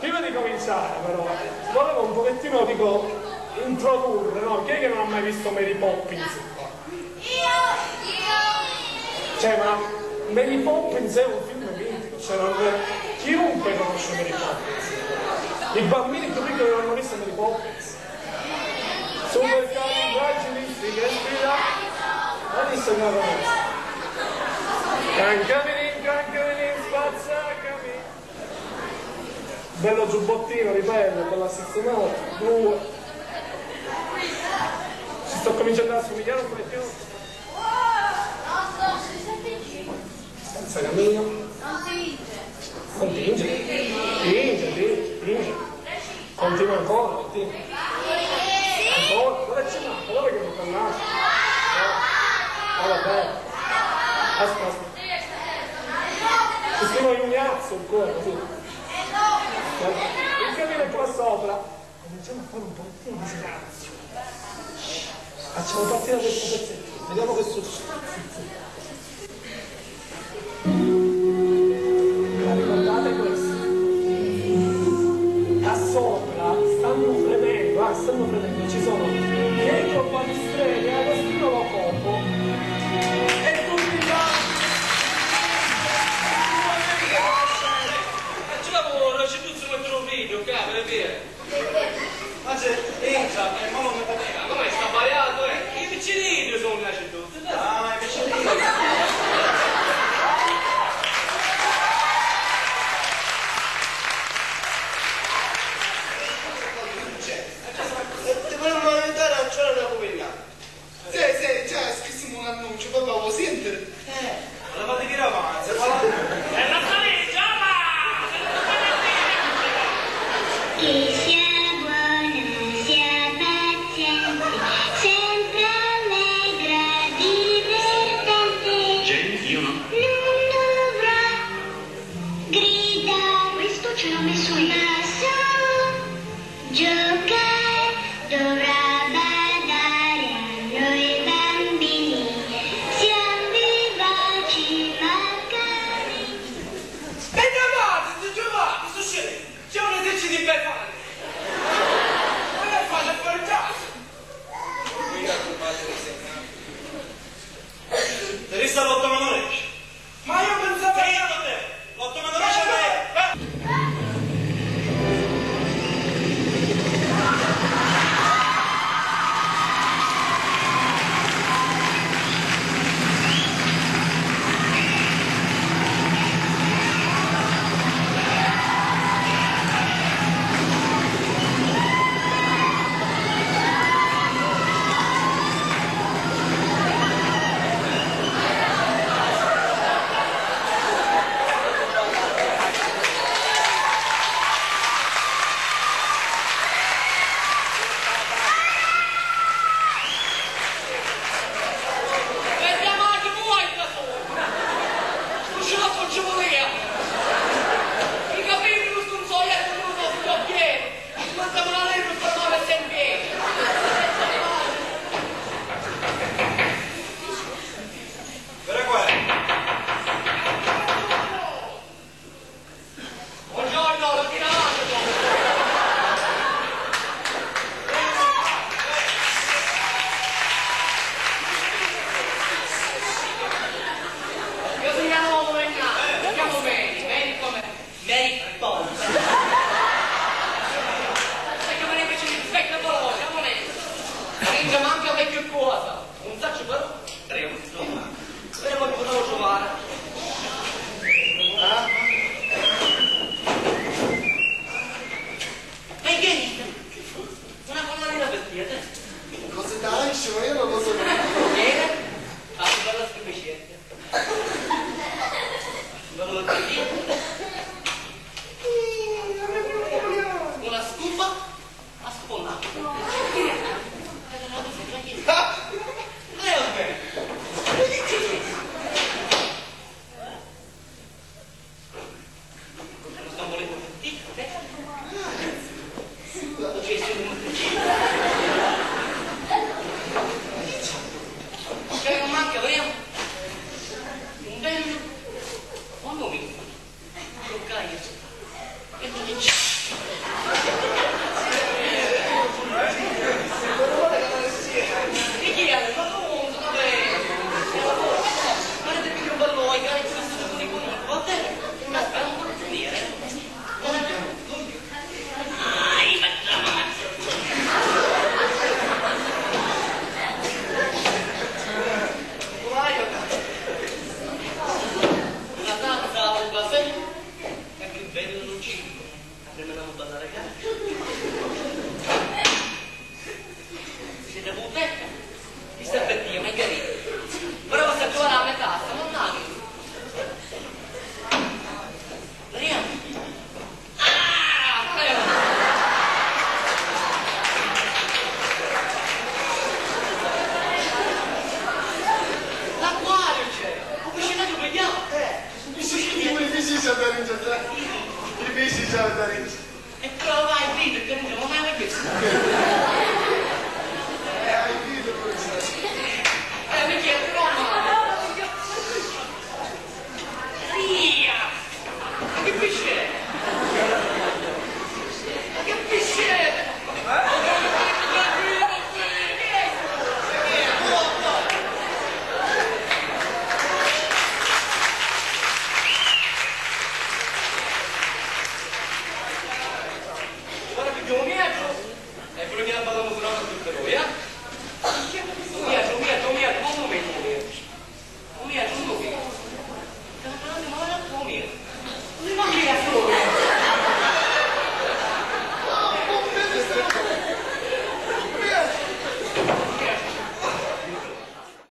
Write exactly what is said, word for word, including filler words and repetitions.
Prima di cominciare, però, volevo un pochettino, dico, introdurre, no? Chi è che non ha mai visto Mary Poppins qua? Cioè, ma Mary Poppins è un film mitico, cioè, non è, chiunque conosce Mary Poppins. I bambini più piccoli non hanno visto Mary Poppins. Super Cani, Bracilisti, che sfida! Ma visto che la conosco? Cancamini, cancamini, spazzacamini. Bello giubbottino di pelle, bella sistemata. Due. Si sta cominciando a assomigliare un pochettino. Pensa che mio. Non tinge. Tinge, tinge, tinge. Continua ancora, continua. Ancora, dove ci manca? Dove che non torna? Ah, vabbè. Aspetta, aspetta. Ci sono un ignazzo ancora, così. Il camino qua sopra. Cominciamo a fare un pochettino di silenzio. Facciamo partire questo pezzetto. Vediamo che succede. Ma ricordate questo? Là sopra stanno fremendo, ah, stanno fremendo, ci sono Pietro Balistreri, Agostino Lococo e tutti gli altri. E ci la vuole, ci tu se mettono un video, cavolo, e via. Ma c'è, entra, e mo non mi poteva. Ma come sta sbagliato, eh? I picciriddi sono nasciuti. Ah, ma i picciriddi. Cioè, e ti vogliamo aiutare a trovare una copigliana. Sì, sì, già scrissimu un annuncio, papà, vuoi sentire? Eh, la fate tirare avanti, ma... E la sta legge, va! Che sia buona, sia paziente, sempre allegra, divertente. Jane, io no. Non dovrà gridare. Questo ce l'ho messo io. Ma solo giocare dovrà badare a noi bambini. Siamo vivaci, magari. Aspetta, avanti, sto giocando, sto scemo. C'è un esercizio di befani. Ma che faccio a fare il giasso? Te resta l'otto mano dieci. Ma io pensavo... Sì, io non devo. L'otto mano dieci a me. E chiamati voi da solo! Purtroppo ci voleva! I capelli non sono soglie, non sono pieni! Quanta male non fanno sempre! Però qua è. Buongiorno, ordinato! Io sono Jacopo Regnano, mi chiamo Mary, Mary come? Mary Poppins. Sai che me ne piace di specchio colore, amore? Non c'è manco vecchio cosa. Non saccio però, tre, insomma. Però poi potevo trovare. Ah? E che dici? Una colonna per piacere. Cosa dai? Io non lo so. Bene? Ah, bella scrivicetta. Non lo so. Una scupa? A scuola. Eh, vabbè. Aprimelamu ballari a gatti. Siete buttetta? Chi sta per dire, ma è capito? Però sta giocando a metà, sta montagna. Maria! Ah! L'acquario c'è! Un piscinaggio pigliato! Eh, un piscinaggio! Difisi sa da ringraziare. Difisi sa da ringraziare. E però vai, dite che non è una